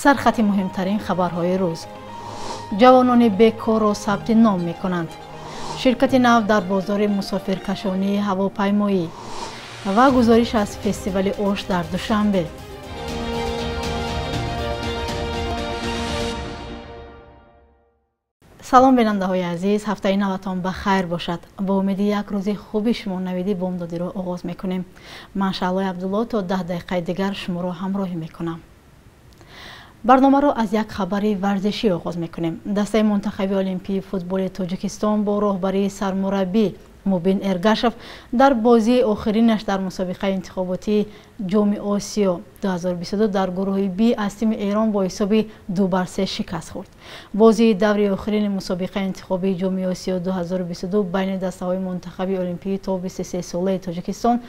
Сархати муҳимтарин хабарҳои рӯз. Ҷавонони бекорро сабти ном мекунанд. Ширкати нав дар бозори мусофиркашонии ҳавопаймоӣ ва гузориш аз фестивали ош дар Душанбе. Салом бинандаҳои азиз, ҳафтаи наватон ба хайр бошад. Бо умеди як рӯзи хуби шумо навиди бомдодиро оғоз мекунем. Ман Шаълои Абдулло то 10 дақиқаи дигар шуморо ҳамроҳӣ мекунам. Барномаро аз як хабари варзишӣ оғоз мекунем. Дастаи мунтахаби олимпии футболи Тоҷикистон бо роҳбарии сармураббӣ Мубин Эргашев дар бозии охиринаш дар мусобиқаи интихоботии Ҷоми Осиё 2022 дар гурӯҳи Б аз тими Эрон бо ҳисоби 2-3 шикаст хӯрд. Бозии даври охирини мусобиқаи интихобии Ҷоми Осиё 2022 байни дастаҳои мунтахаби олимпии то 23 солаи Тоҷикистон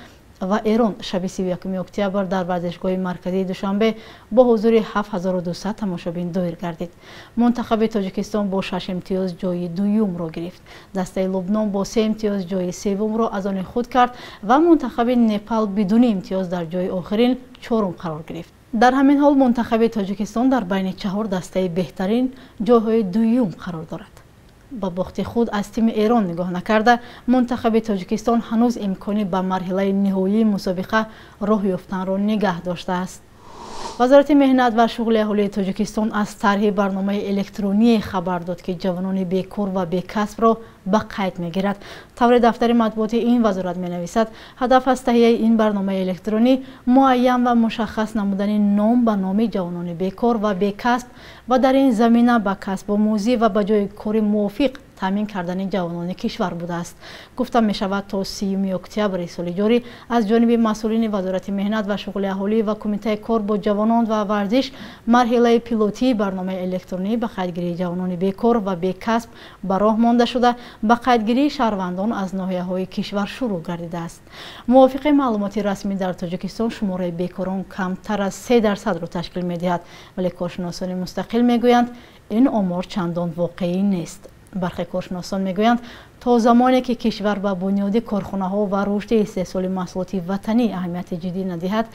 ва Эрон шаби 31 октябр дар варзишгоҳи марказии Душанбе бо ҳузури 7200 тамошобин доир гардид. Мунтахаби Тоҷикистон бо 6 имтиёз ҷои дуюмро гирифт. Дастаи Лубнон бо 3 имтиёз ҷои севумро аз они худ кард ва мунтахаби Непал бидуни имтиёз дар ҷои охирин чорум қарор гирифт. Дар ҳамин ҳол мунтахаби Тоҷикистон дар байни чаҳор дастаи беҳтарин ҷойҳои дуюм қарор дорад. Ба бохти худ аз тими Эрон нигоҳ накарда, мунтахаби Тоҷикистон ҳанӯз имкони ба марҳилаи ниҳоии мусобиқа роҳ ёфтанро нигаҳ доштааст. Вазорати меҳнат ва шуғли аҳолии Тоҷикистон аз тарҳи барномаи электроние хабар дод, ки ҷавонони бекор ва бекасбро ба қайд мегирад. Тавре дафтари матбуоти ин вазорат менависад, ҳадаф аз таҳияи ин барномаи электронӣ муайян ва мушаххас намудани ном ба номи ҷавонони бекор ва бекасб ва дар ин замина ба касбомӯзӣ ва ба ҷои кори мувофиқ таъмин кардани ҷавонони кишвар будааст. Гуфта мешавад, то 30 октябри соли ҷорӣ аз ҷониби масъулини Вазорати меҳнат ва шуғли аҳолӣ ва Кумитаи кор бо ҷавонон ва варзиш марҳилаи пилотии барномаи электронӣ ба қайдгирии ҷавонони бекор ва бекасб ба роҳ монда шуда, ба қайдгирии шаҳрвандон аз ноҳияҳои кишвар шурӯъ гардидааст. Мувофиқи маълумоти расмӣ, дар Тоҷикистон шумораи бекорон камтар аз 3%-ро ташкил медиҳад, вале коршиносони мустақил мегӯянд, ин омор чандон воқеӣ нест. Бархе коршиносон мегӯянд, то замоне ки кишвар ба бунёди корхонаҳо ва рушди истеҳсоли маҳсулоти ватанӣ аҳамияти ҷиддӣ надиҳад,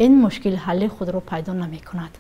ин мушкил ҳалли худро пайдо намекунад.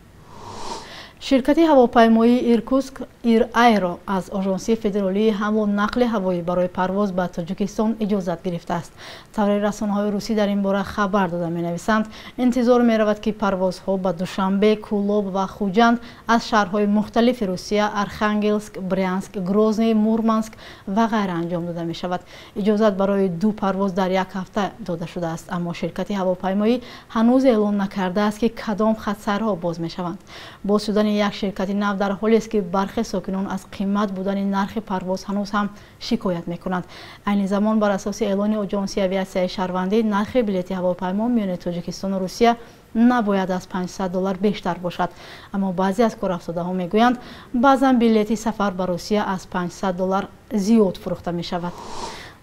Ширкати ҳавопаймоии Иркутск Ир-Аэро аз Ожонсии федералии ҳамлу нақли ҳавоӣ барои парвоз ба Тоҷикистон иҷозат гирифтааст. Тавре расонаҳои русӣ дар ин бора хабар дода менависанд, интизор меравад, ки парвозҳо ба Душанбе, Кӯлоб ва Хуҷанд аз шаҳрҳои мухталифи Русия, Архангелск, Брянск, Грозный, Мурманск ва ғайра анҷом дода мешавад. Иҷозат барои ду парвоз дар як ҳафта дода шудааст, аммо ширкати ҳавопаймоӣ ҳанӯз эълон накардааст, ки кадом хатсайрҳо боз мешаванд. Боз шудани як ширкати нав дар ҳолест, ки бархе сокинон аз қимат будани нархи парвоз ҳанӯз ҳам шикоят мекунанд. Айни замон, бар асоси эълони Оҷонсии авиатсияи шаҳрвандӣ, нархи билети ҳавопаймо миёни Тоҷикистону Русия набояд аз 500 доллар бештар бошад, аммо баъзе аз корафтодаҳо мегӯянд, баъзан билети сафар ба Русия аз 500 доллар зиёд фурӯхта мешавад.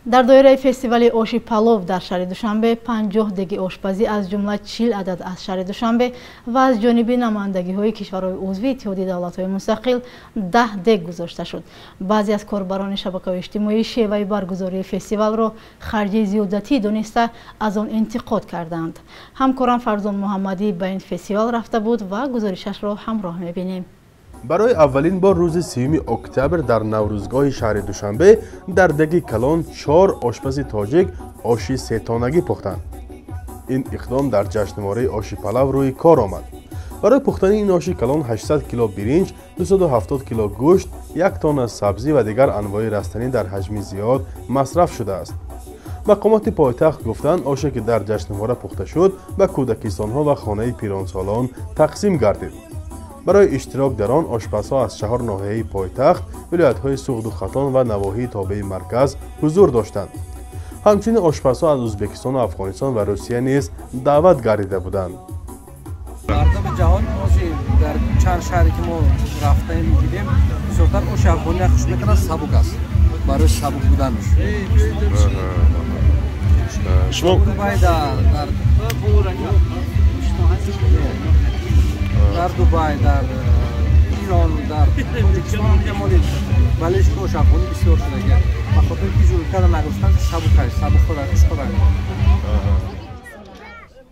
Дар доираи фестивали оши палов дар шаҳри Душанбе 50 деги ошпазӣ, аз ҷумла 40 адад аз шаҳри Душанбе ва аз ҷониби намояндагиҳои кишварҳои узви Иттиҳоди давлатҳои мустақил 10 дег гузошта шуд. Баъзе аз корбарони шабакаҳои иҷтимоӣ шеваи баргузории фестивалро харҷи зиёдатӣ дониста, аз он интиқод кардаанд. Ҳамкорам Фарзон Муҳаммадӣ ба ин фестивал рафта буд ва гузоришашро ҳамроҳ мебинем. Барои аввалин бор рӯзи 30 октябр дар Наврӯзгоҳи шаҳри Душанбе дар деги калон чор ошпази тоҷик оши сетонагӣ пухтанд. Ин иқдом дар ҷашнвораи оши палав рӯи кор омад. Барои пухтани ин оши калон 800 кило биринҷ, 270 кило гӯшт, як тонна сабзӣ ва дигар анвои растанӣ дар ҳаҷми зиёд масраф шудааст. Мақомоти пойтахт гуфтанд, оше ки дар ҷашнвора пухта шуд, ба кӯдакистонҳо ва хонаи пиронсолон тақсим гардид. Барои иштирок дар он ошпазҳо аз чаҳор ноҳияи пойтахт, вилоятҳои Суғду Хатлон ва навоҳии тобеи марказ ҳузур доштанд. Ҳамчунин ошпазҳо аз Ӯзбекистону Афғонистон ва Русия низ даъват гардида буданд. Мардуми ҷаҳон оши дар чанд шаҳре ки мо рафтаем, дидем, бисёртар оши афғония хуш мекунад. Сабук аст, барои сабук буданаш. Шумо Дубай, дар Дубай, дар Ирон, дар Тоҷикистон моли балеш ки оши афғонӣ бисёр шудагия, ба хотири ки зудтар нагуфтан, сабук аст, сабук хӯрак, хушхӯрак.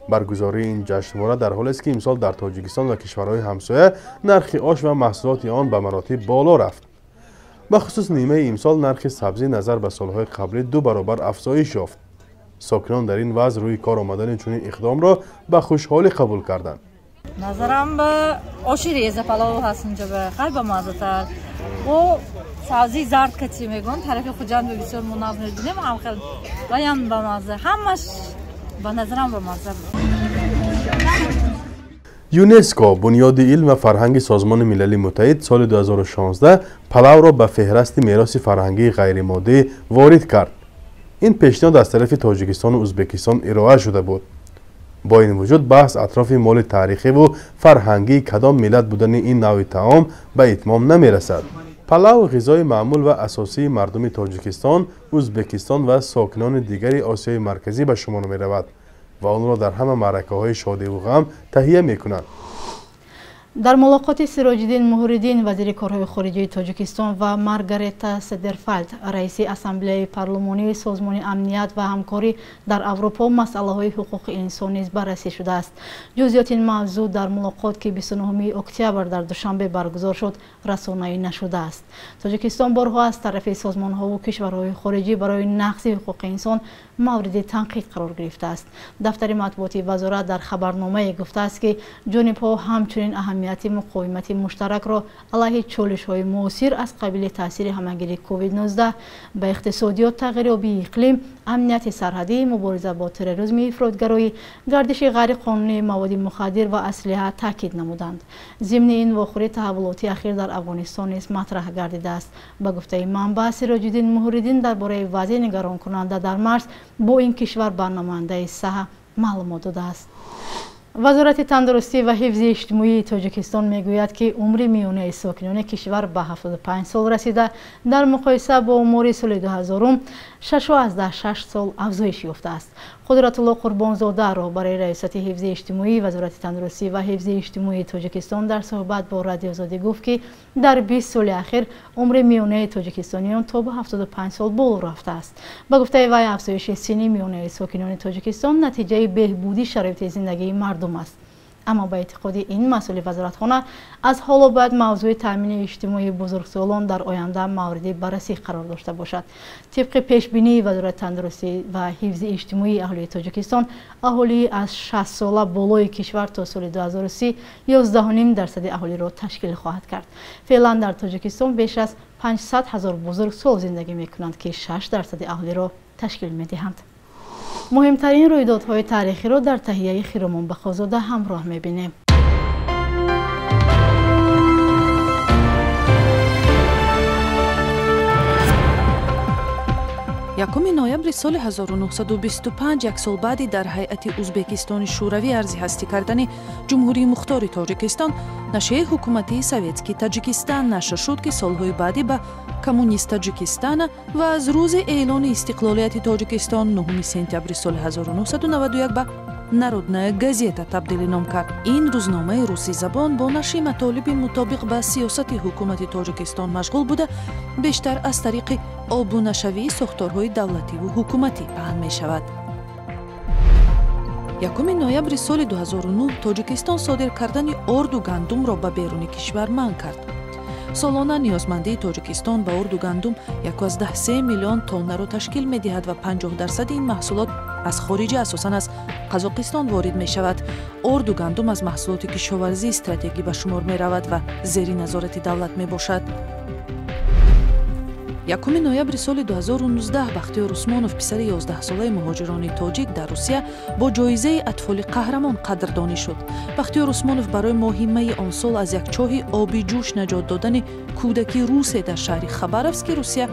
Баргузории ин ҷашнвора дар ҳолест, ки имсол дар Тоҷикистон ва кишварҳои ҳамсоя нархи ош ва маҳсулоти он ба маротиб боло рафт. Бахусус нимаи имсол нархи сабзӣ назар ба солҳои қаблӣ 2 баробар афзоиш ёфт. Сокинон дар ин вазъ рӯи кор омадани чунин иқдомро ба хушҳолӣ қабул карданд. Назарам ба оши реза палов ҳаст инҷа ба хай ба маззатар. О сабзии зард кати мегӯн, тарафи Хуҷанд бисёр муназ мебинем, ҳам хел ваям ба мазза. Ҳамаш ба назарам ба мазза буд. ЮНЕСКО, бунёди илм ва фарҳанги Созмони Милали Муттаҳид, соли 2016 палавро ба феҳрасти мероси фарҳангии ғайримоддӣ ворид кард. Ин пешниҳод аз тарафи Тоҷикистону Ӯзбекистон ироа шуда буд. Бо ин вуҷуд баҳс атрофи моли таърихиву фарҳангии кадом миллат будани ин навъи таом ба итмом намерасад. Палав ғизои маъмул ва асосии мардуми Тоҷикистон, Ӯзбекистон ва сокинони дигари Осиёи Марказӣ ба шумор меравад ва онро дар ҳама маъракаҳои шодиву ғам таҳия мекунанд. Дар мулоқоти Сироҷиддин Муҳриддин, вазири корҳои хориҷии Тоҷикистон, ва Маргарета Седерфалд, раиси Ассамблеяи парлумонии Созмони амният ва ҳамкорӣ дар Аврупо, масъалаҳои ҳуқуқи инсон низ баррасӣ шудааст. Ҷузъиёти ин мавзӯъ дар мулоқот, ки 29 октябр дар Душанбе баргузор шуд, расонаӣ нашудааст. Тоҷикистон борҳо аз тарафи созмонҳову кишварҳои хориҷӣ барои нақзи ҳуқуқи инсон мавриди танқид қарор гирифтааст. Дафтари матбуоти вазорат дар хабарномае гуфтааст, ки ҷонибҳо ҳамчунин аҳамияти муқовимати муштаракро алайҳи чолишҳои муосир аз қабили таъсири ҳамагири COVID-19 ба иқтисодиёт, тағйирёбии иқлим, амнияти сарҳадӣ, мубориза бо терроризми ифротгароӣ, гардиши ғайриқонунии маводи мухаддир ва аслиҳа таъкид намуданд. Зимни ин вохӯрӣ таҳаввулоти ахир дар Афғонистон низ матраҳ гардидааст. Ба гуфтаи манбаъ, Сироҷиддин Муҳриддин дар бораи вазъи нигаронкунанда дар марз бо ин кишвар ба намояндаи саҳа маълумот додааст. Вазорати тандурустӣ ва ҳифзи иҷтимоии Тоҷикистон мегӯяд, ки умри миёнаи сокинони кишвар ба 75 сол расида, дар муқоиса бо умури соли 2000 6,6 сол афзоиш ёфтааст. Қудратулло Қурбонзода, роҳбари раёсати ҳифзи иҷтимоии Вазорати тандурустӣ ва ҳифзи иҷтимоии Тоҷикистон, дар суҳбат бо Радиозодӣ гуфт, ки дар 20 соли ахир умри миёнаи тоҷикистониён то ба 75 сол боло рафтааст. Ба гуфтаи вай, афзоиши синни миёнаи сокинони Тоҷикистон натиҷаи беҳбудии шароити зиндагии мардум аст. Аммо ба эътиқоди ин масъули вазоратхона, аз ҳоло бояд мавзӯи таъмини иҷтимоии бузургсолон дар оянда мавриди баррасӣ қарор дошта бошад. Тибқи пешбинии Вазорати тандурустӣ ва ҳифзи иҷтимоии аҳолии Тоҷикистон, аҳолии аз 60 сола болои кишвар то соли 2030 11,5% аҳолиро ташкил хоҳад кард. Феълан дар Тоҷикистон беш аз 500 ҳазор бузургсол зиндагӣ мекунанд, ки 6% аҳолиро ташкил медиҳанд. Муҳимтарин рӯйдодҳои таърихиро дар таҳияи Хиромон Бақозода ҳамроҳ мебинем. Якуми ноябри соли 1925, як сол баъди дар ҳайати Узбекистони Шӯравӣ арзи ҳастӣ кардани Ҷумҳурии Мухтори Тоҷикистон, нашрияи ҳукуматии Советский Таҷикистан нашр шуд, ки солҳои баъдӣ ба Коммунист Таҷикистана ва аз рӯзи эълони истиқлолияти Тоҷикистон 9 сентябри соли 1991 ба Народная газета табдили ном кард. Ин рӯзномаи русизабон бо нашри матолиби мутобиқ ба сиёсати ҳукумати Тоҷикистон машғул буда, бештар аз тариқи обунашавии сохторҳои давлативу ҳукуматӣ паҳн мешавад. 1 ноябри соли 2009 Тоҷикистон содир кардани орду гандумро ба беруни кишвар манъ кард. Солона ниёзмандии Тоҷикистон ба орду гандум 1,3 миллион тоннаро ташкил медиҳад ва 50% ин маҳсулот аз хориҷа, асосан аз Қазоқистон ворид мешавад. Орду гандум аз маҳсулоти кишоварзии стратегӣ ба шумор меравад ва зери назорати давлат мебошад. 1 ноябри соли 2019 Бахтиёр Усмонов, писари 11-солаи муҳоҷирони тоҷик дар Русия, бо ҷоизаи Атфоли қаҳрамон қадрдонӣ шуд. Бахтиёр Усмонов барои моҳи майи он сол аз як чоҳи оби ҷӯш наҷот додани кӯдаки русе дар шаҳри Хабаровски Русия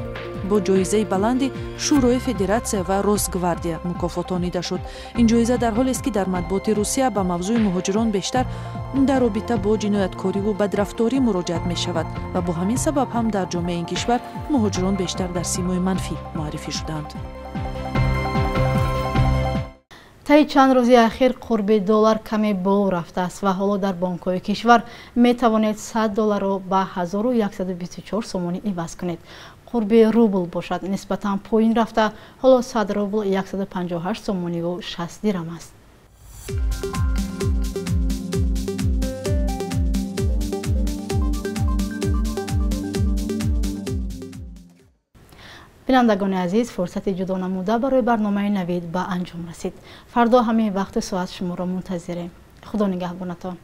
бо ҷоизаи баланди Шӯрои Федератсия ва Росгвардия мукофотонида шуд. Ин ҷоиза дар ҳолест, ки дар матбуоти Русия ба мавзӯи муҳоҷирон бештар дар робита бо ҷинояткориву бадрафторӣ муроҷиат мешавад ва бо ҳамин сабаб ҳам дар ҷомеаи ин кишвар муҳоҷирон бештар дар симои манфӣ муаррифӣ шуданд. Таи чанд рӯзи ахир қурби доллар каме боло рафтааст ва ҳоло дар бонкҳои кишвар метавонед 100 долларро ба 1124 сомонӣ иваз кунед. Қурби рубл бошад нисбатан поин рафта, ҳоло 100 рубл 158 сомониву 60 дирам аст. Бинандагони азиз, фурсати ҷудо намуда барои барномаи Навид ба анҷом расид. Фардо ҳамин вақту соат шуморо мунтазирем. Худо нигаҳбонатон.